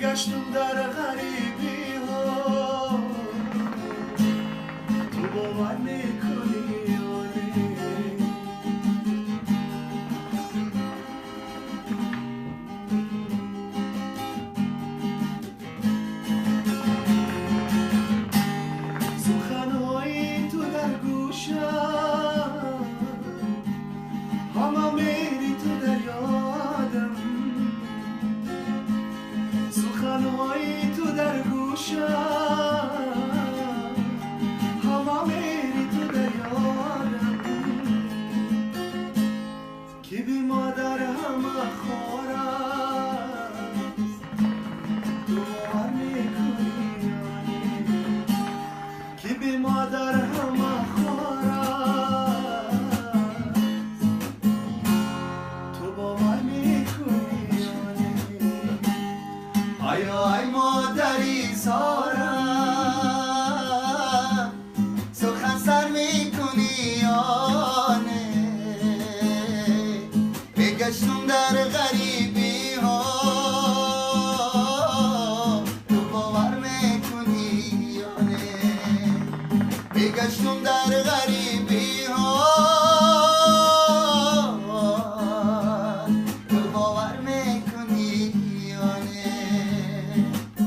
гаштум дар ғарибиҳо, ту бовар мекунӣ ё не? Суханҳои ту дар гӯшам, ҳама меҳри ту дар ёдам. Суханҳои ту дар гӯшам, ҳама меҳри ту дар ёдам. Ки би модар ҳама хор аст, ту бовар мекунӣ ё не? Ки би модар ҳама хор аст, ту бовар мекунӣ ё не? Ай ай модари зорам, сухан сар мекунӣ.